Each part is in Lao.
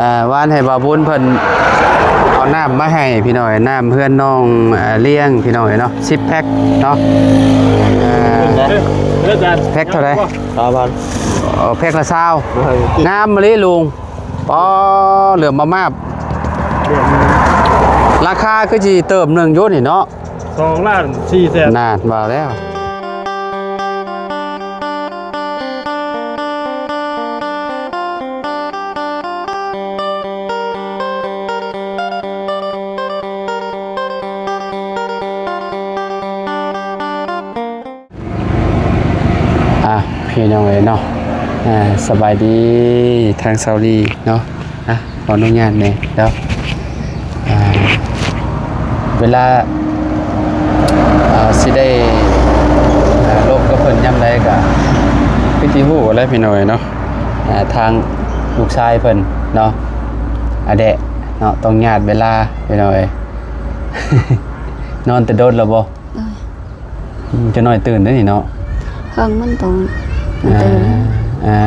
ອ່າ ວານໃຫ້ບ່າວບຸນເພິ່ນເອົານ້ຳມາໃຫ້ພີ່ນ້ອງເອີຍ, ນ້ຳເຮືອນນ້ອງ ອ່າ ລ້ຽງພີ່ນ້ອງເອີຍເນາະ, ສິບແພັກເນາະ. ອ່າ ແພັກເທົ່າໃດ? ສາມພັນ. ເອີ ແພັກລະຊາວ. ໂດຍ. ງາມມະລິລຸງ. ປໍ ເຫຼືອມມາບໆ. ລາຄາຄືຊິເຕີບໜຶ່ງຢູ່ນີ້ເນາະ. ສອງລ້ານສີ່ແສນ. ນັ້ນ ວ່າແລ້ວ. ອ່ະ ພີ່ນ້ອງເອີຍເນາະ, ອ່າ ສະບາຍດີທາງສາວລີເນາະ. ອ່ະ ຂໍອະນຸຍາດແດ່ເດີ. ອ່າ ເວລາ ອ່າ ຊິໄດ້ ອ່າ ລົມກັບເພິ່ນຍາມໃດກະຄືຊິຮູ້ແຫຼະພີ່ນ້ອງເອີຍເນາະ. ອ່າ ທາງລູກຊາຍເພິ່ນເນາະ ອາແດະເນາະ ຕ້ອງຍາດເວລາພີ່ນ້ອງເອີຍ. ນອນແຕ່ດົນແລ້ວບໍ່? ໂດຍ. ອືມ ຈັກໜ້ອຍຕື່ນເດ້ນີ້ເນາະ. ເຫິງມັນຕອນ ອ່າ ຕື່ນ. ອ່າ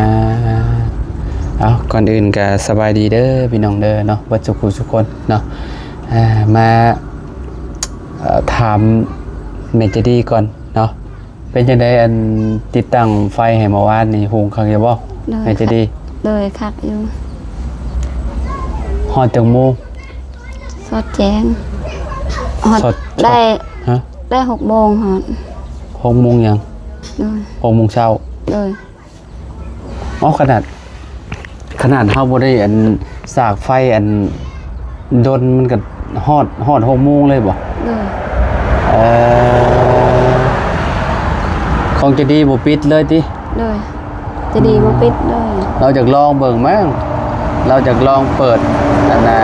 ເອົາ ກ່ອນອື່ນກະສະບາຍດີເດີພີ່ນ້ອງເດີເນາະ ເບິດສຸຂູສຸຄົນເນາະ. ອ່າ ມາ ເອີ ຖາມແມ່ໃຈດີກ່ອນເນາະ. ເປັນຈັ່ງໃດ ອັນ ຕິດຕັ້ງໄຟໃຫ້ເມື່ອວານນີ້ ຮຸ່ງຄັກຢູ່ບໍ່? ໂດຍ. ແມ່ໃຈດີ. ໂດຍ ຄັກຢູ່. ຮອດຈັກໂມງ? ສອດແຈ້ງ ຮອດ ສອດ ໄດ້ ຮະ? ໄດ້ຫົກໂມງຮອດ. ຫົກໂມງຫຍັງ? ໂດຍ. ຫົກໂມງເຊົ້າ. ໂດຍ. ອໍ ຂະໜາດ ຂະໜາດເຮົາບໍ່ໄດ້ ອັນ ສາກໄຟ ອັນ ດົນ ມັນກໍຮອດ ຮອດຫົກໂມງເລີຍບໍ່? ໂດຍ. ເອີ ຂອງໃຈດີບໍ່ປິດເລີຍຕິ? ໂດຍ. ໃຈດີບໍ່ປິດເລີຍ. ລາວຢາກລອງເບິ່ງມັ້ງ ລາວຢາກລອງເປີດ ອັນນ່າ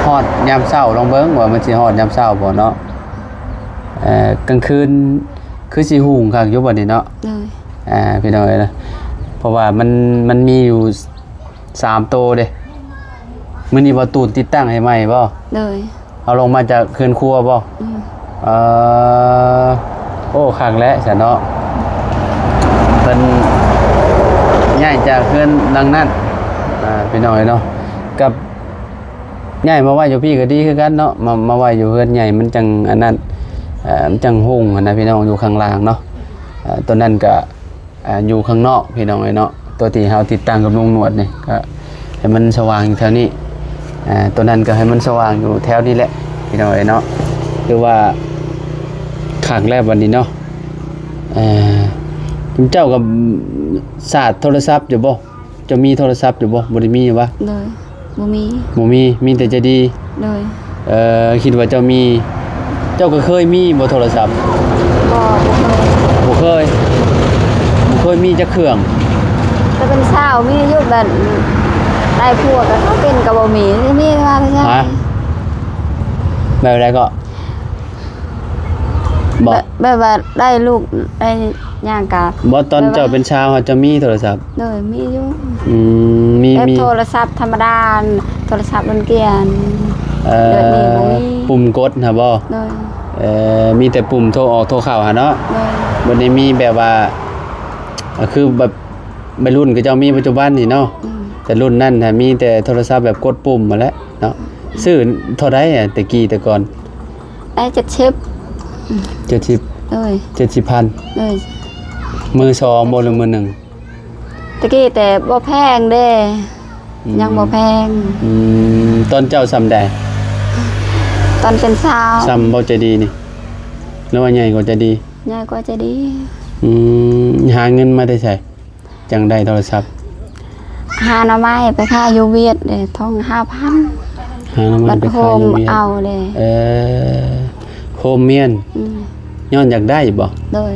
ຮອດຍາມເຊົ້າລອງເບິ່ງວ່າມັນຊິຮອດຍາມເຊົ້າບໍ່ເນາະ. ເອີ ກາງຄືນຄືຊິຮຸ່ງຄັກຢູ່ບັດນີ້ເນາະ. ໂດຍ. ອ່າ ພີ່ນ້ອງເອີຍເນາະ ເພາະວ່າມັນ ມັນມີຢູ່ສາມໂຕເດ້. ມື້ນີ້ບໍ່ຕູນຕິດຕັ້ງໃຫ້ໃໝ່ບໍ່? ໂດຍ. ເອົາລົງມາຈາກເຮືອນຄົວບໍ່? ອືມ. ເອີ ໂອ້ ຄັກແຫຼະຊັ້ນເນາະ ເພິ່ນຍ້າຍຈາກເຮືອນຫຼັງນັ້ນ ອ່າ ພີ່ນ້ອງເອີຍເນາະ ກັບ ຍ້າຍມາໄວ້ຢູ່ພີ້ກໍດີຄືກັນເນາະ ມາ ມາໄວ້ຢູ່ເຮືອນໃຫຍ່ມັນຈັ່ງອັນນັ້ນ ເອີ ມັນຈັ່ງຮຸ່ງຫັ້ນນະພີ່ນ້ອງ ຢູ່ຂ້າງລ່າງເນາະ. ເອີ ຕົວນັ້ນກໍ ອ່າ ຢູ່ຂ້າງນອກພີ່ນ້ອງເອີຍເນາະ. ຕົວທີ່ເຮົາຕິດຕັ້ງກັບລຸງໜວດນີ້ກໍໃຫ້ມັນສະຫວ່າງຢູ່ແຖວນີ້ ອ່າ ຕົວນັ້ນກໍໃຫ້ມັນສະຫວ່າງຢູ່ແຖວນີ້ແຫຼະພີ່ນ້ອງເອີຍເນາະ. ຄືວ່າຄັກແລ້ວບັດນີ້ເນາະ. ເອີ ເຈົ້າກໍສາດໂທລະສັບຢູ່ບໍ່? ເຈົ້າມີໂທລະສັບຢູ່ບໍ່? ບໍ່ໄດ້ມີຫວາ? ໂດຍ ບໍ່ມີ. ບໍ່ມີ ມີແຕ່ໃຈດີ. ໂດຍ. ເອີ ຄິດວ່າເຈົ້າມີ. ເຈົ້າກໍເຄີຍມີບໍ່ໂທລະສັບ? ບໍ່ ບໍ່ເຄີຍ. ບໍ່ເຄີຍ ບໍ່ເຄີຍມີຈັກເຄື່ອງ? ແຕ່ເປັນສາວມີຢູ່ ແບບໄດ້ຜົວກໍເປັນກໍບໍ່ມີ. ມີວ່າ ຮະ? ແບບໃດກໍ? ບໍ່ ແບບ ແບບວ່າໄດ້ລູກໄດ້ຫຍັງກະ ບໍ່ ຕອນເຈົ້າເປັນສາວເຮົາຈະມີໂທລະສັບ? ໂດຍ ມີຢູ່. ອືມ ມີ ແບບ ມີ ໂທລະສັບທຳມະດາ ໂທລະສັບໂຕກຽນ. ເອີ ແບບນີ້ບໍ່ມີ ປຸ່ມກົດຫັ້ນບໍ່? ໂດຍ. ເອີ ມີແຕ່ປຸ່ມໂທອອກໂທເຂົ້າຫັ້ນເນາະ. ໂດຍ. ບໍ່ໄດ້ມີແບບວ່າ ກໍຄືແບບ ໄວລຸ້ນເຂົາເຈົ້າມີປັດຈຸບັນນີ້ເນາະ. ອືມ. ແຕ່ລຸ້ນນັ້ນຫາມີແຕ່ໂທລະສັບແບບກົດປຸ່ມຫັ້ນແຫຼະເນາະ. ຊື້ເທົ່າໃດອະ ແຕ່ກີ້ແຕ່ກ່ອນ? ໄດ້ເຈັດສິບ. ເຈັດສິບ. ໂດຍ. ເຈັດສິບພັນ. ໂດຍ. ມືສອງບໍ່ ຫຼືມືໜຶ່ງ? ຕະກີ້ແຕ່ບໍ່ແພງເດ້. ອືມ. ຍັງບໍ່ແພງ. ອືມ. ຕອນເຈົ້າສ່ຳໃດ? ຕອນເປັນສາວ. ສ່ຳບໍ່ໃຈດີນີ້ ຫຼືວ່າໃຫຍ່ກວ່າໃຈດີ? ໃຫຍ່ກວ່າໃຈດີ. ອືມ. ຫາເງິນມາແຕ່ໃສ? ຈັ່ງໄດ້ໂທລະສັບ? ຫາໜໍ່ໄມ້ໄປຂາຍຢູ່ຫວຽດເດ້ ທອງຫ້າພັນ. ຫາໜໍ່ໄມ້ໄປຂາຍຢູ່ຫວຽດ. ບັດໂຮມເອົາເດ້. ເອີ ໂຮມມ້ຽນ. ອືມ. ຍ້ອນຢາກໄດ້ບໍ? ໂດຍ.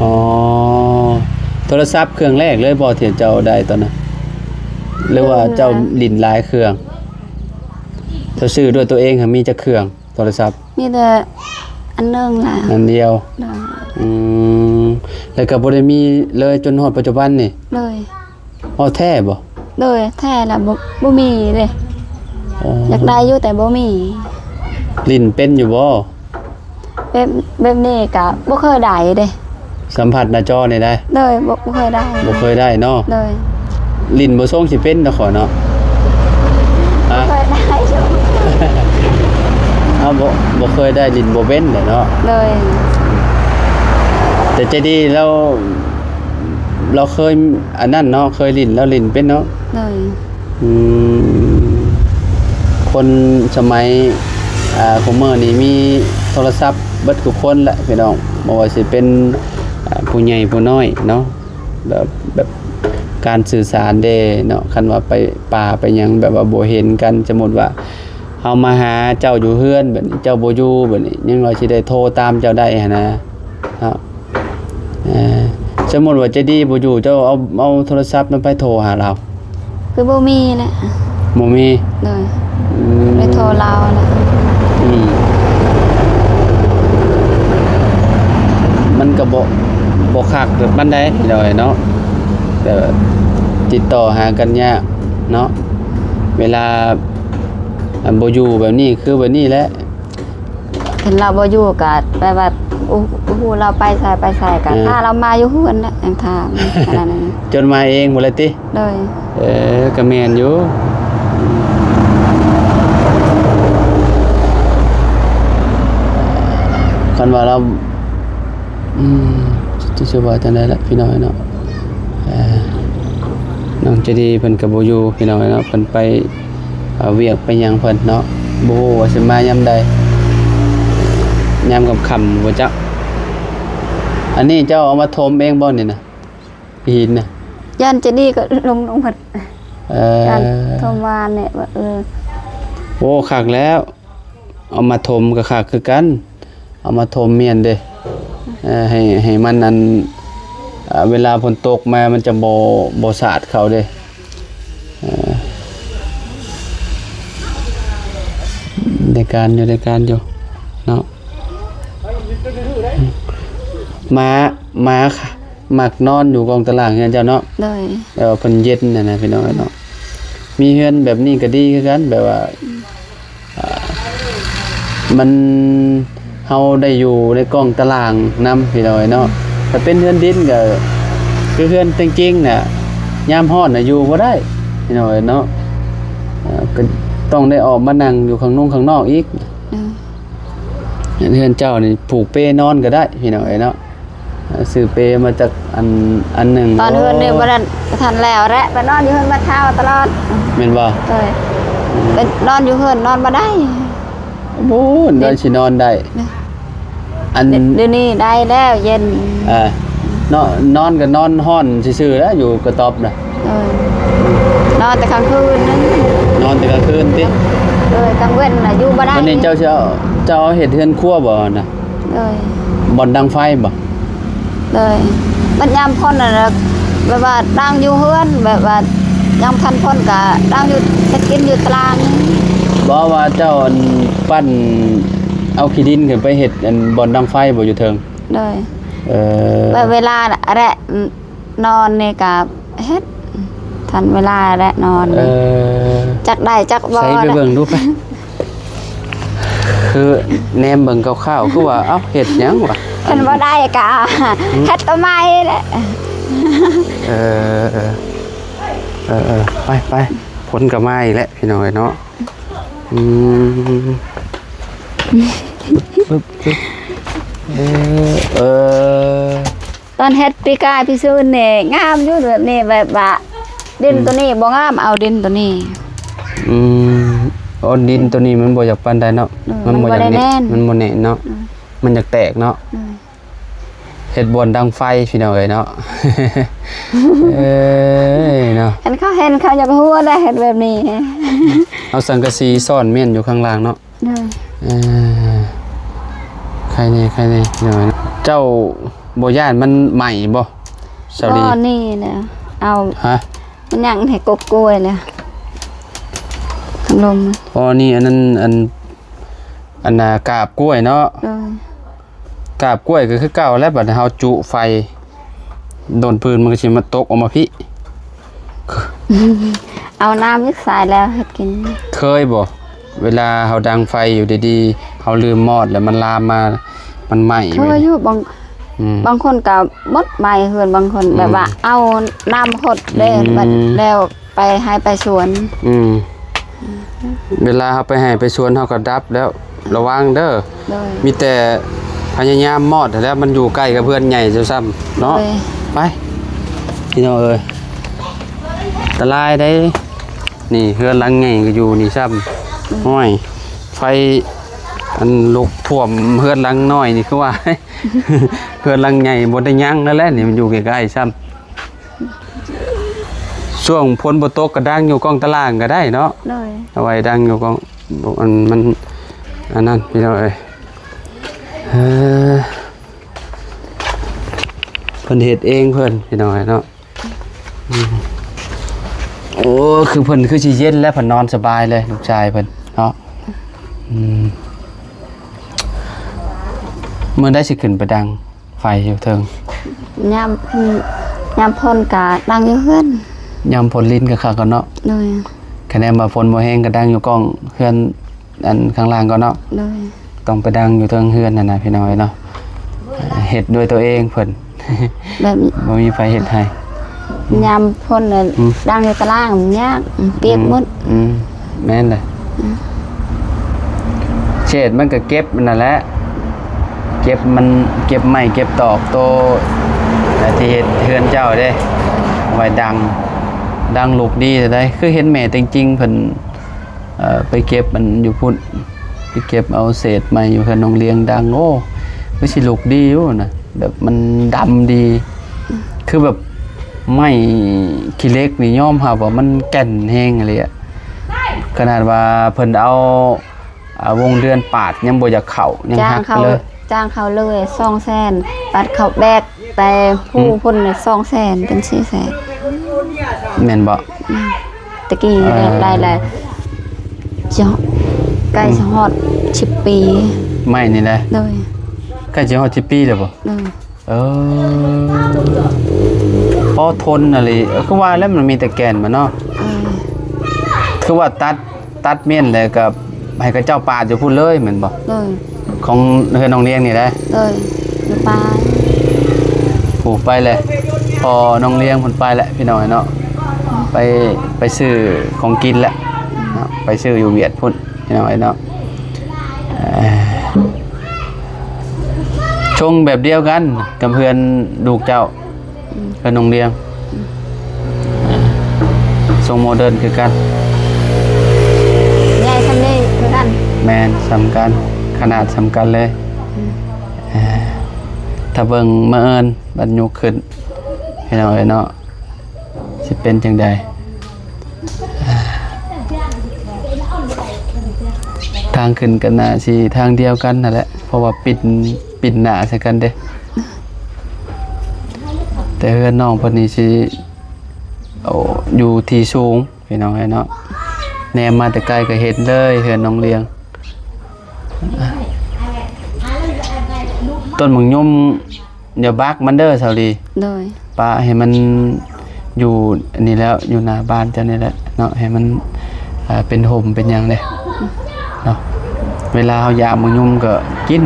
ອໍ ໂທລະສັບເຄື່ອງແລກເລີຍບໍ ທີ່ເຈົ້າໄດ້ຕອນນັ້ນ ຫຼືວ່າເຈົ້າຫຼິ້ນຫຼາຍເຄື່ອງ? ເຈົ້າຊື້ດ້ວຍຕົວເອງຫາມີຈັກເຄື່ອງ ໂທລະສັບ? ມີແຕ່ອັນໜຶ່ງລະ. ອັນດຽວ. ໂດຍ. ອືມ. ແລ້ວກໍບໍ່ໄດ້ມີເລີຍຈົນຮອດປັດຈຸບັນນີ້? ໂດຍ. ເວົ້າແທ້ບໍ? ໂດຍ ແທ້ລະ. ບໍ່ ບໍ່ມີເດ້. ອໍ. ຢາກໄດ້ຢູ່ແຕ່ບໍ່ມີ. ຫຼິ້ນເປັນຢູ່ບໍ? ແບບ ແບບນີ້ກະບໍ່ເຄີຍໄດ້ເດ້. ສຳຜັດໜ້າຈໍນີ້ໄດ້? ໂດຍ. ບໍ່ ບໍ່ເຄີຍໄດ້. ບໍ່ເຄີຍໄດ້ເນາະ. ໂດຍ. ຫຼິ້ນບໍ່ຊົງຊິເປັນດອກຂ້ອຍເນາະ. ບໍ່ ບໍ່ເຄີຍໄດ້ຫຼິ້ນບໍ່ເປັນແຫຼະເນາະ. ໂດຍ. ແຕ່ໃຈດີລາວ ລາວເຄີຍອັນນັ້ນເນາະ ເຄີຍຫຼິ້ນ ລາວຫຼິ້ນເປັນເນາະ. ໂດຍ. ອືມ ຄົນສະໄໝ ອ່າ ຄຸມື້ນີ້ມີໂທລະສັບເບິດທຸກຄົນແຫຼະພີ່ນ້ອງ ບໍ່ວ່າຊິເປັນ ອ່າ ຜູ້ໃຫຍ່ຜູ້ນ້ອຍເນາະ ແບບ ແບບການສື່ສານເດ້ເນາະ. ຄັນວ່າໄປປ່າໄປຫຍັງ ແບບວ່າບໍ່ເຫັນກັນ ສົມມຸດວ່າເຮົາມາຫາເຈົ້າຢູ່ເຮືອນ ແບບນີ້ເຈົ້າບໍ່ຢູ່ ແບບນີ້ ຍັງວ່າຊິໄດ້ໂທຕາມເຈົ້າໄດ້ຫັ້ນນະເນາະ. ເອີ ສົມມຸດວ່າໃຈດີບໍ່ຢູ່ ເຈົ້າເອົາ ເອົາໂທລະສັບນຳໃຜໂທຫາລາວ? ຄືບໍ່ມີແຫຼະ. ບໍ່ມີ? ໂດຍ. ອືມ ໄດ້ໂທລາວແຫຼະ. ອືມ ມັນກໍບໍ່ ບໍ່ຄັກປານໃດ ພີ່ນ້ອງເອີຍເນາະ ແຕ່ຕິດຕໍ່ຫາກັນຍາກເນາະ ເວລາ ອັນບໍ່ຢູ່ແບບນີ້ ຄືແບບນີ້ແຫຼະ. ຄັນລາວບໍ່ຢູ່ກະແປວ່າ ໂອ້ ບໍ່ຮູ້ລາວໄປໃສ ໄປໃສກະ ເອີ ຖ້າລາວມາຢູ່ເຮືອນແຫຼະ ຍັງຖ້າ ອັນນັ້ນ ຈົນມາເອງພຸ້ນແຫຼະຕິ? ໂດຍ. ເອີ ກະແມ່ນຢູ່ ຄັນວ່າລາວ ອືມ ຈະ ຈະວ່າຈັ່ງໃດລະ ພີ່ນ້ອງເນາະ. ເອີ ນ້ອງໃຈດີເພິ່ນກະບໍ່ຢູ່ ພີ່ນ້ອງເນາະ ເພິ່ນໄປ ເອົາວຽກໄປຫຍັງເພິ່ນເນາະ ບໍ່ຮູ້ວ່າຊິມາຍາມໃດ ຍາມຄ່ຳໆບໍ່ຈັກ. ອັນນີ້ເຈົ້າເອົາມາຖົມເອງບໍ່ນີ້ນະ ຫີນນະ? ຢ້ານຈະດີກໍລົງ ລົງເພິ່ນ ເອີ ຢ້ານຖົມວານນີ້ວ່າ ເອີ ໂອ້ ຄັກແລ້ວ ເອົາມາຖົມກໍຄັກຄືກັນ ເອົາມາຖົມໝ້ຽນເດ້ ເອີ ໃຫ້ ໃຫ້ມັນອັນ ເວລາຝົນຕົກມາມັນຈະບໍ່ ບໍ່ສາດເຂົ້າເດ້. ເອີ ໄດ້ການຢູ່ ໄດ້ການຢູ່ເນາະ. ໝາ ໝາມັກນອນຢູ່ກ້ອງຕາລ່າງເຮືອນເຈົ້າເນາະ. ໂດຍ. ແຕ່ວ່າເພິ່ນເຢັນຫັ້ນນະ ພີ່ນ້ອງເນາະ. ມີເຮືອນແບບນີ້ກໍດີຄືກັນ ແບບວ່າ ອ່າ ມັນ ເຮົາໄດ້ຢູ່ໃນກ້ອງຕາລ່າງນຳ ພີ່ນ້ອງເນາະ. ຖ້າເປັນເຮືອນດິນກໍຄືເຮືອນແຕ່ງຈິງນະ ຍາມຮ້ອນນະຢູ່ບໍ່ໄດ້ ພີ່ນ້ອງເນາະ. ເອີ ກໍຕ້ອງໄດ້ອອກມານັ່ງຢູ່ຂ້າງນົງຂ້າງນອກອີກ. ໂດຍ. ເຮືອນເຈົ້ານີ້ຜູກເປນອນກໍໄດ້ ພີ່ນ້ອງເອີຍເນາະ. ຊື້ເປມາຈັກອັນ ອັນໜຶ່ງ. ຕອນເຮືອນນີ້ບໍ່ທັນ ບໍ່ທັນແລ້ວແຫຼະ ໄປນອນຢູ່ເຮືອນບ່າວເຖົ້າຕະຫຼອດ. ແມ່ນບໍ່? ໂດຍ. ອືມ ໄປນອນຢູ່ເຮືອນນອນບໍ່ໄດ້. ໂອ້ ດຽວ ໄດ້ຊິນອນໄດ້. ອັນ ດຽວນີ້ໄດ້ແລ້ວ ເຢັນ. ເອີ ເນາະ ນອນກໍນອນຮ້ອນຊື່ໆແຫຼະ ຢູ່ກະຕອບນະ. ເອີ ນອນແຕ່ກາງຄືນນັ້ນ ນອນແຕ່ກາງຄືນຕິ? ເອີ ກາງເວັນນະຢູ່ບໍ່ໄດ້. ອັນນີ້ເຈົ້າຊິເອົາ ເຈົ້າເຮັດເຮືອນຄົວບໍ່ນະ? ໂດຍ. ບ່ອນດັງໄຟບໍ່? ໂດຍ. ບັດຍາມຝົນນະ ແບບວ່າດັງຢູ່ເຮືອນ ແບບວ່າຍາມຄັນຝົນກະດັງຢູ່ ເຮັດກິນຢູ່ຕາລ່າງ. ບໍ່ ວ່າເຈົ້າ ອັນ ປັ້ນເອົາຂີ້ດິນຂຶ້ນໄປເຮັດ ອັນ ບ່ອນດັງໄຟບໍ່ຢູ່ເທິງ? ໂດຍ. ເອີ ແບບເວລາແລະ ນອນນີ້ກະເຮັດ ທັນເວລາແຫຼະນອນ. ເອີ ຈັກໄດ້ຈັກບໍ່ ໃສ່ໄປເບິ່ງດູໄປ. ຄືແນມເບິ່ງຄ່າວໆ ຄືວ່າ ເອົ້າ ເຮັດຫຍັງວະ? ຄັນບໍ່ໄດ້ກະ ອືມ ເຮັດໂຕໃໝ່ແຫຼະ. ເອີ ເອີ ເອີ ເອີ ໄປ ໄປ ຝົນກໍມາອີກແລ້ວ ພີ່ນ້ອງເອີຍເນາະ. ອືມ ເອີ ເອີ ຕອນເຮັດປີກາຍປີຊືນນີ້ງາມຢູ່ ແບບນີ້ ແບບວ່າດິນ ອືມ ໂຕນີ້ບໍ່ງາມ ເອົາດິນໂຕນີ້. ອືມ ໂອ້ ດິນໂຕນີ້ມັນບໍ່ຢາກປານໃດເນາະ. ເອີ ມັນບໍ່ຢາກແໜ້ນ ມັນບໍ່ແໜ້ນເນາະ. ອືມ ມັນຢາກແຕກເນາະ. ອືມ ເຮັດບ່ອນດັງໄຟ ພີ່ນ້ອງເອີຍເນາະ. ເອີຍເນາະ ຄັນເຂົາເຫັນເຂົາຢາກຫົວໄດ໋ ເຮັດແບບນີ້. ເອົາສັງກະສີຊ້ອນມ້ຽນຢູ່ຂ້າງລ່າງເນາະ. ໂດຍ. ເອີ ໃຄແດ່ ໃຄແດ່ ເຈົ້າບໍ່ຢ້ານມັນໄໝ້ບໍ່ ສາວລີ? ບໍ່ ນີ້ແຫຼະ ເອົາ ຮະ? ມັນຍັງໃຫ້ກົກກ້ວຍແຫຼະ ທັງລົມ. ອໍ ນີ້ ອັນນັ້ນ ອັນ ອັນນ່າ ກາບກ້ວຍເນາະ. ໂດຍ. ກາບກ້ວຍກໍຄືເກົ່າແຫຼະ ບັດເຮົາຈຸໄຟ ໂດນຟືນມັນກໍຊິມາຕົກອອກມາພີ້. ເອົານ້ຳອີກໃສ່ແລ້ວເຮັດກິນ. ເຄີຍບໍ່ ເວລາເຮົາດັງໄຟຢູ່ດີໆ ເຮົາລືມມອດແລ້ວມັນລາມມາ ມັນໄໝ້? ເຄີຍຢູ່ ບາງ ອືມ ບາງຄົນກໍໝົດໄໝ້ເຮືອນ ບາງຄົນ ອືມ ແບບວ່າເອົານ້ຳຫົດເດ້ ອືມ ບັດແລ້ວ ໄປໄຮ່ໄປສວນ. ອືມ ເວລາເຮົາໄປໄຮ່ໄປສວນ ເຮົາກໍດັບແລ້ວ ລະວັງເດີ. ໂດຍ. ມີແຕ່ພະຍາຍາມມອດຫັ້ນແຫຼະ ມັນຢູ່ໃກ້ກັບເຮືອນໃຫຍ່ເຈົ້າຊ້ຳເນາະ. ໂດຍ. ໄປ ພີ່ນ້ອງເອີຍ ອັນຕະລາຍເດ້. ນີ້ເຮືອນຫຼັງໃຫຍ່ກໍຢູ່ນີ້ຊ້ຳ. ອືມ. ໂອ້ຍ ໄຟອັນລຸກຖ້ວມເຮືອນຫຼັງນ້ອຍນີ້ຄືວ່າ ເຮືອນຫຼັງໃຫຍ່ບໍ່ໄດ້ຍັງແລ້ວແຫຼະ ນີ້ມັນຢູ່ໃກ້ໆຊ້ຳ. ຊ່ວງຝົນບໍ່ຕົກກໍດັງຢູ່ກ້ອງຕາລ່າງກໍໄດ້ເນາະ. ໂດຍ. ເອົາໄວ້ດັງຢູ່ກ້ອງ ອັນ ມັນ ອັນນັ້ນ ພີ່ນ້ອງເອີຍ. ເອີ ເພິ່ນເຮັດເອງເພິ່ນ ພີ່ນ້ອງເອີຍເນາະ. ອືມ ໂອ້ ຄືເພິ່ນຄືຊິເຢັນແລ້ວ ເພິ່ນນອນສະບາຍເລີຍ ລູກຊາຍເພິ່ນເນາະ. ອືມ ມື້ໃດຊິຂຶ້ນໄປດັງໄຟຢູ່ເທິງ? ຍາມ ຍາມຝົນກະດັງຢູ່ເຮືອນ. ຍາມຝົນລິນກະຄັກກ່ອນເນາະ. ໂດຍ. ຄະແນນວ່າຝົນບໍ່ແຮງກະດັງຢູ່ກ້ອງເຮືອນ ອັນຂ້າງລ່າງກ່ອນເນາະ. ໂດຍ. ຕ້ອງໄປດັງຢູ່ເທິງເຮືອນຫັ້ນນະ ພີ່ນ້ອງເອີຍເນາະ. ເຮັດດ້ວຍຕົວເອງເພິ່ນ ແບບ ບໍ່ມີໃຜເຮັດໃຫ້. ຍາມຝົນນະ ອືມ ດັງຢູ່ຕາລ່າງມັນຍາກ ມັນປຽກໝົດ. ອືມ ອືມ ແມ່ນແຫຼະ. ອືມ ເສດມັນກໍເກັບນັ້ນແຫຼະ ເກັບມັນ ເກັບໄມ້ເກັບຕອກໂຕທີ່ເຮັດເຮືອນເຈົ້າເດ້ ໄວ້ດັງ ດັງລຸກດີເລີຍ. ຄືເຫັນແມ່ເຕັງຈິງເພິ່ນ ເອີ ໄປເກັບອັນຢູ່ພຸ້ນ ໄປເກັບເອົາເສດໄມ້ຢູ່ເຮືອນນ້ອງລຽງດັງ ໂອ້ ຄືຊິລຸກດີຢູ່ນະ ແບບມັນດຳດີ ຄືແບບໄມ້ຂີ້ເຫຼັກນີ້ຍອມຮັບວ່າມັນແກ່ນແຮງອີ່ຫຼີອະ. ຂະໜາດວ່າເພິ່ນເອົາ ອ່າ ວົງເດືອນປາດຍັງບໍ່ຢາກເຂົ້າ ຍັງຫັກເລີຍ. ຈ້າງເຂົາເລີຍສອງແສນ ປາດເຂົາແບກ ແຕ່ຜູ້ ອືມ ພຸ້ນສອງແສນ ເປັນສີ່ແສນ ແມ່ນບໍ່? ອືມ ຕະກີ້ ເອີ ໄດ້ ໄດ້ແລ້ວ ຊິ ໃກ້ ອືມ ຊິຮອດສິບປີ ໄມ້ນີ້ແຫຼະ. ໂດຍ. ໃກ້ຊິຮອດສິບປີແລ້ວບໍ່? ໂດຍ. ເອີ ພໍທົນອີ່ຫຼີ ຄືວ່າແລ້ວ ມັນມີແຕ່ແກ່ນມັນເນາະ. ເອີ ຄືວ່າຕັດ ຕັດມ້ຽນແລ້ວກໍໃຫ້ເຂົາເຈົ້າປາດຢູ່ພຸ້ນເລີຍແມ່ນບໍ່? ໂດຍ. ຂອງເຮືອນນ້ອງລຽງນີ້ແຫຼະ? ໂດຍ ຢູ່ປ່າ. ໂອ້ ໄປແລ້ວ ພໍ່ນ້ອງລຽງເພິ່ນໄປແລ້ວ ພີ່ນ້ອງເອີຍເນາະ. ໄປ ໄປຊື້ຂອງກິນແລ້ວເນາະ ໄປຊື້ຢູ່ຫວຽດພຸ້ນ ພີ່ນ້ອງເອີຍເນາະ. ເອີ ຊົງແບບດຽວກັນກັບເຮືອນລູກເຈົ້າ. ອືມ ເຮືອນນ້ອງລຽງ ອືມ ຊົງໂມເດີນຄືກັນ ໃຫຍ່ສ່ຳນີ້ຄືກັນ. ແມ່ນ ສ່ຳກັນ ຂະໜາດສ່ຳກັນເລີຍ. ອືມ ເອີ ຖ້າເບິ່ງມື້ອື່ນບັດຍົກຂຶ້ນ ພີ່ນ້ອງເອີຍເນາະ ຊິເປັນຈັ່ງໃດ? ທາງຂຶ້ນກໍໜ້າຊິທາງດຽວກັນຫັ້ນແຫຼະ ເພາະວ່າປິ່ນ ປິ່ນໜ້າໃສ່ກັນເດ້. ແຕ່ເຮືອນນ້ອງເພິ່ນນີ້ຊິ ໂອ້ ຢູ່ທີ່ສູງ ພີ່ນ້ອງເອີຍເນາະ. ແນມມາແຕ່ໄກກໍເຫັນເລີຍເຮືອນນ້ອງລຽງ. ຕົ້ນໝາກຍົມ ຢ່າບັກມັນເດີສາວລີ. ໂດຍ. ປະໃຫ້ມັນຢູ່ອັນນີ້ແຫຼະ ຢູ່ໜ້າບ້ານເຈົ້ານີ້ແຫຼະເນາະ ໃຫ້ມັນ ອ່າ ເປັນຮົ່ມເປັນຫຍັງເດ້ເນາະ. ເວລາເຮົາຢາກໝາກຍົມກໍກິນ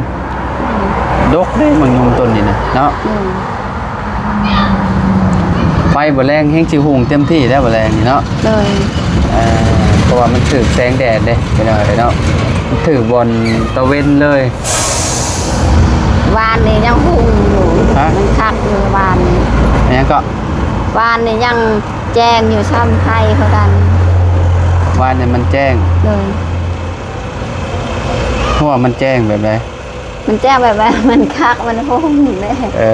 ດົກເດ້ໝາກຍົມຕົ້ນນີ້ນະເນາະ. ໂດຍ. ໄຟບໍ່ແລງແຮງຊິຮຸ່ງເຕັມທີ່ແລ້ວບໍ່ແລງນີ້ເນາະ. ໂດຍ. ເອີ ເພາະວ່າມັນຖືກແສງແດດເດ້ ພີ່ນ້ອງເອີຍເນາະ ມັນຖືກບ່ອນຕາເວັນເລີຍ. ວານນີ້ຍັງຮຸ່ງຢູ່. ຮະ? ມັນຄັກຢູ່ວານນີ້. ຫຍັງເກາະ? ວານນີ້ຍັງແຈ້ງຢູ່ ຊ່ຳໄຟຄືກັນ. ວານນີ້ມັນແຈ້ງ. ໂດຍ. ຫົວມັນແຈ້ງແບບໃດ? ມັນແຈ້ງແບບວ່າມັນຄັກ ມັນຮຸ່ງເດ້. ເອີ.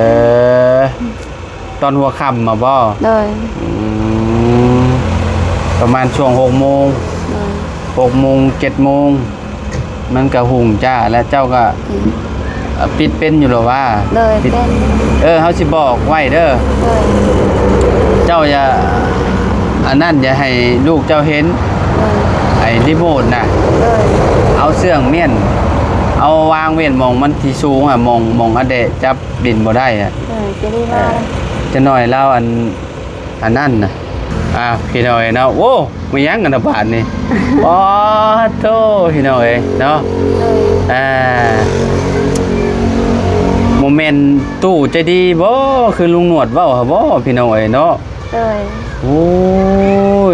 ຕອນຫົວຄ່ຳມາບໍ່? ໂດຍ. ອືມ ປະມານຊ່ວງຫົກໂມງ. ໂດຍ. ຫົກໂມງ ເຈັດໂມງ ມັນກະຮຸ່ງຈ້າ ແລະເຈົ້າກະ ອືມ ປິດເປັນຢູ່ແລ້ວຫວາ? ໂດຍ ປິດເປັນ. ເອີ ເຮົາຊິບອກໄວ້ເດີ. ໂດຍ. ເຈົ້າຢ່າ ອັນນັ້ນ ຢ່າໃຫ້ລູກເຈົ້າເຫັນ. ໂດຍ. ໄອ້ຣີໂມດນະ. ໂດຍ. ເອົາເຊື່ອງມ້ຽນ ເອົາວາງເວັ້ນໝ່ອງມັນທີ່ສູງອະ ໝ່ອງ ໝ່ອງອາແດະຈັບ ດິນບໍ່ໄດ້ອະ. ເອີ ຈະໄດ້ວ່າ ເອີ ຈັກໜ້ອຍລາວອັນ ອັນນັ້ນນະ. ອ່າ ພີ່ນ້ອງເອີຍເນາະ ໂອ້ ມີຫຍັງກັນນະບາດນີ້? ປາດໂທ້ ພີ່ນ້ອງເອີຍເນາະ. ເອີ ອ່າ ບໍ່ແມ່ນຕູ້ໃຈດີບໍ່ ຄືລຸງໜວດເວົ້າຫັ້ນບໍ່ ພີ່ນ້ອງເອີຍເນາະ? ເອີ ໂອ້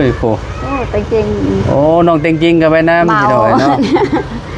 ຍ ໂອ້ ໂອ້ ແຕ່ງຈິງ ໂອ້ ນ້ອງແຕ່ງຈິງກໍໄປນຳ ເມົາ ພີ່ນ້ອງເອີຍເນາະ.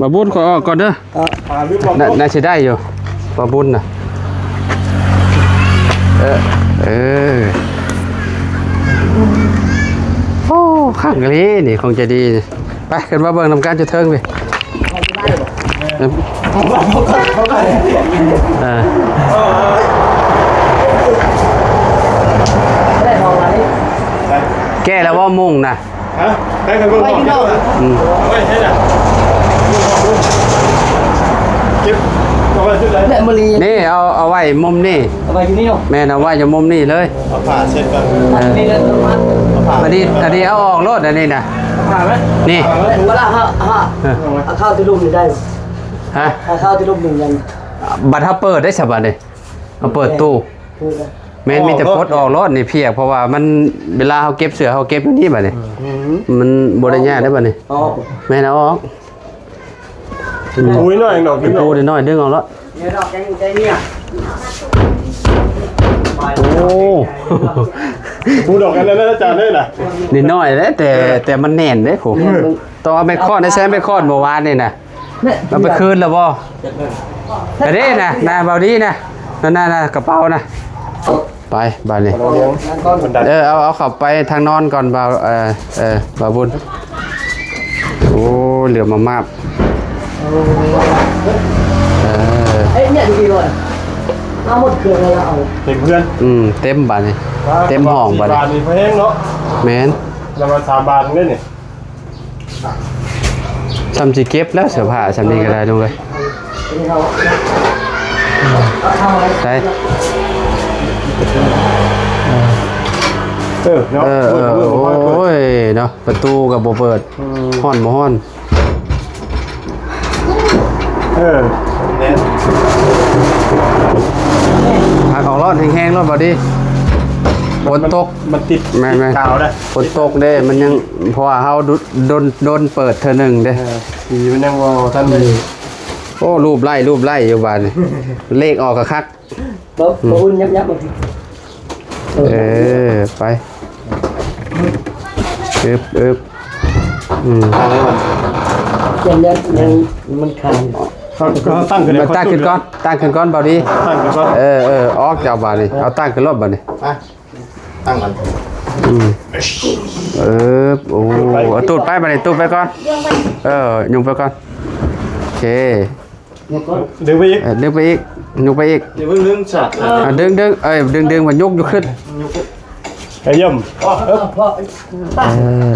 ບ່າວບຸນ ຂ້ອຍອອກກ່ອນເດີ. ເອີ ໜ້າ ໜ້າຊິໄດ້ຢູ່ ບ່າວບຸນນະ. ເອີ ເອີ ໂອ້ ຄັກອີ່ຫຼີນີ້ ຂອງໃຈດີ. ໄປ ຂຶ້ນມາເບິ່ງນຳກັນຢູ່ເທິງພີ້. ເອີ ແກ້ແລ້ວບໍ່ມຸ້ງນະ? ຮະ? ໄປກັນເບິ່ງ ໄປຢູ່ນອກ ອືມ ເອົາໄວ້ໃສລະ? ເກັບ ເອົາໄວ້ຈຸດໃດ? ແລະ ມື້ນີ້ ນີ້ ເອົາ ເອົາໄວ້ມຸມນີ້ ເອົາໄວ້ຢູ່ນີ້ເນາະ. ແມ່ນ ເອົາໄວ້ຢູ່ມຸມນີ້ເລີຍ. ເອົາຜ້າເຊັດກ່ອນ. ເອີ ນີ້ແຫຼະ ເອົາຜ້າ ອັນນີ້ ອັນນີ້ເອົາອອກໂລດ ອັນນີ້ນະ. ເອົາຜ້າໄວ້ ນີ້ ເວລາເຮົາ ເຮົາ ເອີ ເອົາເຂົ້າທີ່ລຸ່ມນີ້ໄດ້. ຮະ? ເອົາເຂົ້າທີ່ລຸ່ມນີ້ຍັງ ບັດເຮົາເປີດໄດ້ຊະບັດນີ້ ເຮົາເປີດຕູ້. ແມ່ນ ມີແຕ່ປົດອອກໂລດນີ້ ພຽກ ເພາະວ່າມັນ ເວລາເຮົາເກັບເສື້ອ ເຮົາເກັບຢູ່ນີ້ບັດນີ້. ອືມ ມັນບໍ່ໄດ້ຍາກເດ້ບັດນີ້. ອອກ ແມ່ນ ເອົາອອກ. ປູນ້ອຍໆ ດອກ ປູນ້ອຍໆ ດຶງອອກໂລດ. ໂອ້ ປູດອກອັນນັ້ນ ອາຈານເດ້ນະ. ນ້ອຍໆເດ້ ແຕ່ ແຕ່ມັນແໜ້ນເດ້. ໂອ້ ຕ້ອງເອົາໄມ້ຄ້ອນ ໄດ້ໃຊ້ໄມ້ຄ້ອນເມື່ອວານນີ້ນະ. ເອົາໄປຄືນແລ້ວບໍ່? ກະເດ້ນະ ນາ ເບົາດີນະ ນັ້ນນະ ກະເປົານະ. ໄປບາດນີ້ ເອີ ເອົາ ເອົາເຂົ້າໄປທາງນອນກ່ອນ ບ່າວ ເອີ ເອີ ບ່າວບຸນ. ໂອ້ ເຫຼືອມາມາບ ເອີ ເອີ ເຮັດຫຍັງຢູ່ນີ້ລະ ເອົາໝົດເຄື່ອງແລ້ວເອົາ ເຕັມເຮືອນ ອືມ ເຕັມບາດນີ້ ເຕັມຫ້ອງບາດນີ້ ບາດນີ້ແພງເນາະ ແມ່ນ ລະວ່າສາມບາດເດ້ນີ້ ຊ່ຳຊິເກັບແລ້ວເສື້ອຜ້າຊ່ຳນີ້ກໍໄດ້ລູກເອີຍ ໃສ່ ເອີ ເນາະ ເອີ ໂອ້ຍເນາະ ປະຕູກໍບໍ່ເປີດ ອືມ ຮ້ອນບໍ່ຮ້ອນ ເອີ ແມ່ນ ຫັກອອກໂລດ ແຮງໆໂລດ ບໍ່ດີ ຝົນຕົກ ມັນຕິດ ແມ່ນໆ ກາວໄດ້ ຝົນຕົກເດ້ ມັນຍັງ ເພາະວ່າເຮົາດົນ ດົນ ດົນເປີດເທື່ອໜຶ່ງເດ້ ເອີ ສີມັນຍັງບໍ່ທັນໄດ້ ອືມ ໂອ້ ລູບໄລ້ ລູບໄລ້ຢູ່ບາດນີ້ ເລກອອກກະຄັກ ບໍ່ ອືມ ບໍ່ອຸ່ນ ຍັບໆ ເອີ ໄປ ອຶບ ອຶບ ອືມ ຕັ້ງໄວ້ກ່ອນ ຍັງ ຍັງ ມັນຄ້າງຢູ່ ເຮົາ ເຮົາຕັ້ງຂຶ້ນ ມາຕັ້ງຂຶ້ນກ່ອນ ຕັ້ງຂຶ້ນກ່ອນ ເບົາດີ ຕັ້ງຂຶ້ນກ່ອນ ເອີ ເອີ ອອກເຈົ້າບາດນີ້ ເອົາຕັ້ງຂຶ້ນໂລດບາດນີ້ ໄປ ຕັ້ງກ່ອນ ອືມ ເອີ ໂອ້ ເອົາຕູດໄປບາດນີ້ ຕູດໄປກ່ອນ ເອີ ຍົງໄປກ່ອນ ໂອເຄ ຍົກກ່ອນ ດຶງໄປອີກ ເອີ ດຶງໄປອີກ ຍົກໄປອີກ ຢ່າເພິ່ງດຶງສາດ ອ່າ ດຶງ ດຶງ ເອີ ດຶງ ດຶງ ມັນຍົກຢູ່ຂຶ້ນ ຍົກ ໄປຢ້ຽມ ເອີ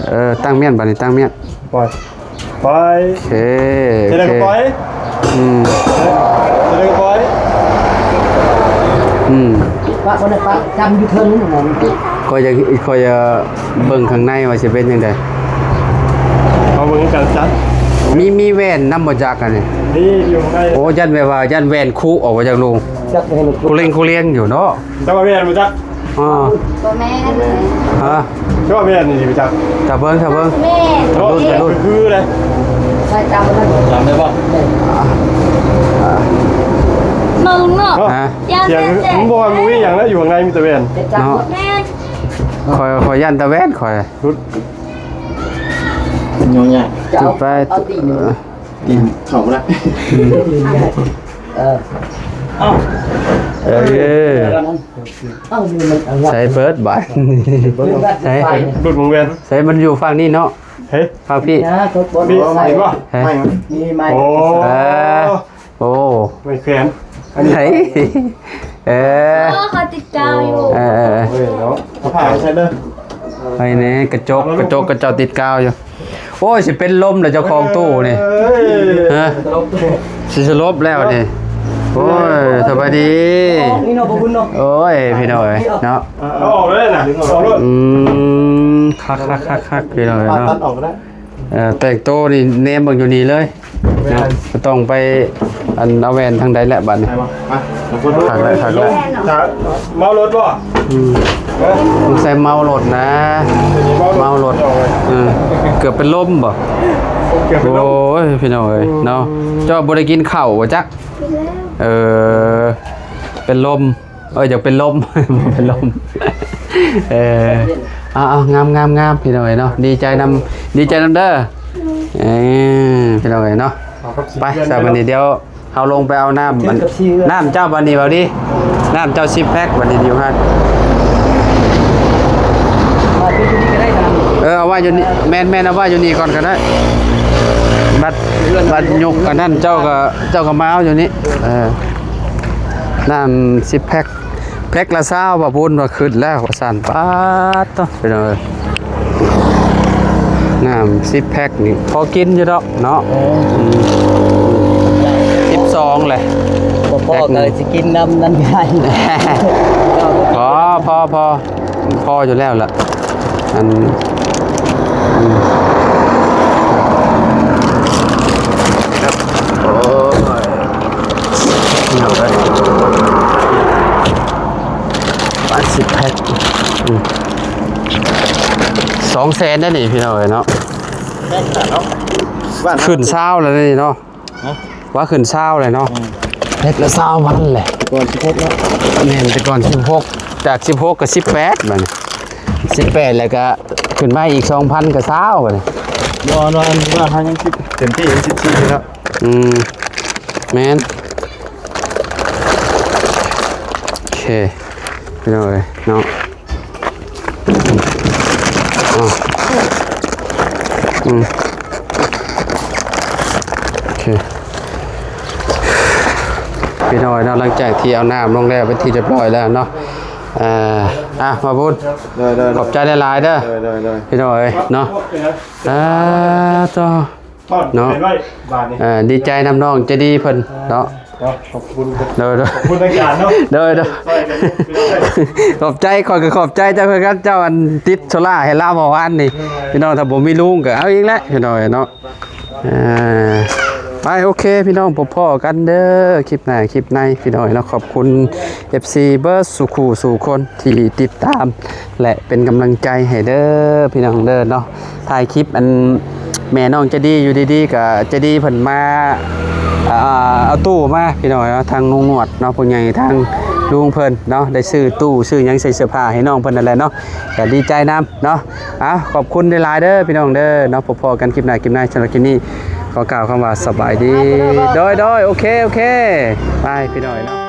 ເອີ ຕັ້ງມ້ຽນ ບາດນີ້ຕັ້ງມ້ຽນ ປ່ອຍ ໄປ ໂອເຄ ເຮັດແນວໃດກໍປ່ອຍ ອືມ ເຮັດແນວໃດກໍປ່ອຍ ອືມ ປະບໍ່ໄດ້ປະ ຈຳຢູ່ເທິງນັ້ນ ຂ້ອຍຢາກ ຂ້ອຍຢາກເບິ່ງຂ້າງໃນວ່າຊິເປັນຈັ່ງໃດ ເອົາເບິ່ງກັນຊະ ມີ ມີແຫວນນຳບໍ່ຈັກອັນນີ້ ນີ້ຢູ່ຂ້າງໃນ ໂອ້ ຢ້ານແບບວ່າ ຢ້ານແຫວນຄຸອອກມາຈາກໂລງ ຈັກແຫວນຄຸ ຄູເລັງຄູເລັງຢູ່ເນາະ ຈັກວ່າແຫວນບໍ່ຈັກ ອ່າ ບໍ່ແມ່ນ ຮະ ຄືວ່າແມ່ນນີ້ບໍ່ຈັກ ຖ້າເບິ່ງ ຖ້າເບິ່ງ ແມ່ນ ເນາະ ລຸ້ນ ລຸ້ນ ຄືເລີຍ ໃສ່ຕາມນັ້ນ ຈຳໄດ້ບໍ່? ເບິ່ງເນາະ ຮະ ຢ້ານ ສຽງ ແມ່ນ ມັນບໍ່ວ່າ ມັນບໍ່ມີຫຍັງນະ ຢູ່ຂ້າງໃນມີແຕ່ແວ່ນ ເນາະ ແມ່ນ ຂ້ອຍ ຂ້ອຍຢ້ານແຕ່ແວ່ນ ຂ້ອຍ ຫຼຸດ ຍອງຍາກ ຈະເອົາ ໄປ ເອົາຕີນ ຕີນເຂົ້າບໍ່ໄດ້ ເອີ ເອີ ເອີ ເອົ້າ ມັນ ໃສ່ເບີດບາດ ໃສ່ ລຸດວົງແຫວນ ໃສ່ ມັນຢູ່ຝັ່ງນີ້ເນາະ ເຮີຍ ຝັ່ງພີ້ ມີໄມ້ບໍ່? ມີໄມ້ ໂອ້ ເອີ ໂອ້ ໄມ້ແຂວນ ອັນນີ້ ເອີ ເອີ ເຂົາຕິດກາວຢູ່ ເອີ ເອີ ເອີ ເອີ ເນາະ ເອົາຜ້າໃສ່ເດີ ໄອ້ແນ່ ກະຈົກ ກະຈົກ ເຂົາເຈົ້າຕິດກາວຢູ່. ໂອ້ຍ ຊິເປັນລົມແລ້ວເຈົ້າຂອງຕູ້ນີ້ ເອີຍ ຮະ ຊິສະຫຼົບແລ້ວນີ້. ໂອ້ຍ ສະບາຍດີ ນີ້ເນາະ ບໍ່ບຸນເນາະ. ໂອ້ຍ ພີ່ນ້ອງເອີຍເນາະ ເອົາອອກເລີຍນະ ເອົາໂລດ. ອືມ ຄັກໆໆໆ ພີ່ນ້ອງເອີຍເນາະ ຕັດອອກກໍໄດ້. ເອີ ແຕ່ງໂຕນີ້ແນມເບິ່ງຢູ່ນີ້ເລີຍ ເນາະ ບໍ່ຕ້ອງໄປ ອັນ ເອົາແວ່ນທາງໃດແຫຼະບາດນີ້. ໄປບໍ່? ມາ ຄັກແລ້ວ ຄັກແລ້ວ. ເມົາລົດບໍ່? ອືມ ເອີ ສົງໄສເມົາລົດນະ ເມົາລົດ ເອີ ເກືອບເປັນລົມບໍ່? ເກືອບເປັນລົມ. ໂອ້ຍ ພີ່ນ້ອງເອີຍເນາະ ເຈົ້າບໍ່ໄດ້ກິນເຂົ້າບໍ່ຈັກ? ກິນແລ້ວ. ເອີ ເປັນລົມ. ເອີ ຢາກເປັນລົມ ເປັນລົມ. ເອີ ເອົາໆ ງາມໆໆ ພີ່ນ້ອງເອີຍເນາະ ດີໃຈນຳ ດີໃຈນຳເດີ. ເອີ ພີ່ນ້ອງເອີຍເນາະ ໄປຊະ ບັດນີ້ດຽວເຮົາລົງໄປເອົານ້ຳ ນ້ຳເຈົ້າບັດນີ້ ເບົາດີ ນ້ຳເຈົ້າ ສິບແພັກ ບັດນີ້ຢູ່ຫັ້ນ. ເອີ ເອົາໄວ້ຢູ່ນີ້ ແມ່ນໆ ເອົາໄວ້ຢູ່ນີ້ກ່ອນກໍໄດ້ ບັດ ບັດຍົກອັນນັ້ນ ເຈົ້າກໍ ເຈົ້າກໍມາເອົາຢູ່ນີ້. ເອີ ນ້ຳ ສິບແພັກ ແພັກລະຊາວ ວ່າບຸນວ່າຂຶ້ນແລ້ວວ່າຊັ້ນ. ປາດໂທ້ ພີ່ນ້ອງເອີຍ ນ້ຳ ສິບແພັກນີ້ພໍກິນຢູ່ດອກເນາະ. ເອີ ອືມ ສິບສອງແຫຼະ ບໍ່ພໍກໍຊິກິນນ້ຳນັ້ນໄດ້. ພໍ ພໍ ພໍ ພໍຢູ່ແລ້ວລະ ອັນ ອືມ ໂອ້ຍ ພີ່ນ້ອງເອີຍ ປາດ ສິບແພັກ ອືມ ສອງແສນໄດ໋ນີ້ ພີ່ນ້ອງເອີຍເນາະ. ຂຶ້ນຊາວແລ້ວນີ້ເນາະ ວ່າຂຶ້ນຊາວແລ້ວເນາະ. ອືມ ແພັກລະຊາວພັນແຫຼະ ແຕ່ກ່ອນສິບຫົກເນາະ. ແມ່ນ ແຕ່ກ່ອນສິບຫົກ ຈາກສິບຫົກກໍສິບແປດ ບາດນີ້ສິບແປດ ແລ້ວກໍຂຶ້ນມາອີກສອງພັນກໍຊາວ ບາດນີ້. ບໍ່ ອັນວ່າ ອັນວ່າເຮົາຍັງສິບ ເຕັມທີ່ສິບສີ່ເນາະ. ອືມ ແມ່ນ ໂອເຄ ພີ່ນ້ອງເອີຍເນາະ. ອືມ ອືມ ໂອເຄ ພີ່ນ້ອງເນາະ ຫຼັງຈາກທີ່ເອົານ້ຳລົງແລ້ວເປັນທີ່ຮຽບຮ້ອຍແລ້ວເນາະ ເອີ ອ່ະ ມາບຸນ ໂດຍໆ ຂອບໃຈຫຼາຍໆເດີ ໂດຍໆ ພີ່ນ້ອງເອີຍເນາະ ອ່າ ໂທ້ ເນາະ ເອີ ດີໃຈນຳນ້ອງໃຈດີເພິ່ນເນາະ ເນາະ ຂອບຄຸນ ໂດຍໆ ຂອບຄຸນອາຈານເນາະ ໂດຍໆ ຊ່ອຍກັນ ຂອບໃຈ ຂ້ອຍກໍຂອບໃຈເຈົ້າຄືກັນ ເຈົ້າອັນຕິດໂຊລ່າໃຫ້ລາວເມື່ອວານນີ້ ພີ່ນ້ອງ ຖ້າບໍ່ມີລຸງກໍເອົາອີກແຫຼະ ພີ່ນ້ອງເນາະ ອ່າ ໄປ ໂອເຄ ພີ່ນ້ອງ ພົບພໍ້ກັນເດີ ຄລິບໜ້າ ຄລິບໃນ ພີ່ນ້ອງເນາະ ຂອບຄຸນ ເອັຟຊີ ເບິດສູ່ຄູ່ສູ່ຄົນທີ່ຕິດຕາມ ແລະ ເປັນກຳລັງໃຈໃຫ້ເດີ ພີ່ນ້ອງເດີເນາະ ຖ່າຍຄລິບອັນແມ່ນ້ອງໃຈດີ ຢູ່ດີໆກໍໃຈດີເພິ່ນມາ ອ່າ ເອົາຕູ້ມາ ພີ່ນ້ອງເນາະ ທາງລຸງໜວດເນາະ ຜູ້ໃຫຍ່ທາງລຸງເພິ່ນເນາະ ໄດ້ຊື້ຕູ້ຊື້ຫຍັງໃສ່ເສື້ອຜ້າໃຫ້ນ້ອງເພິ່ນນັ້ນແຫຼະເນາະ ກໍດີໃຈນຳເນາະ ອ່າ ຂອບຄຸນຫຼາຍໆເດີ ພີ່ນ້ອງເດີເນາະ ພົບພໍ້ກັນຄລິບໜ້າ ຄລິບໃນ ສຳລັບຄລິບນີ້ ຂໍກ່າວຄຳວ່າສະບາຍດີ ໂດຍໆ ໂອເຄ ໂອເຄ ໄປ ພີ່ນ້ອງເນາະ.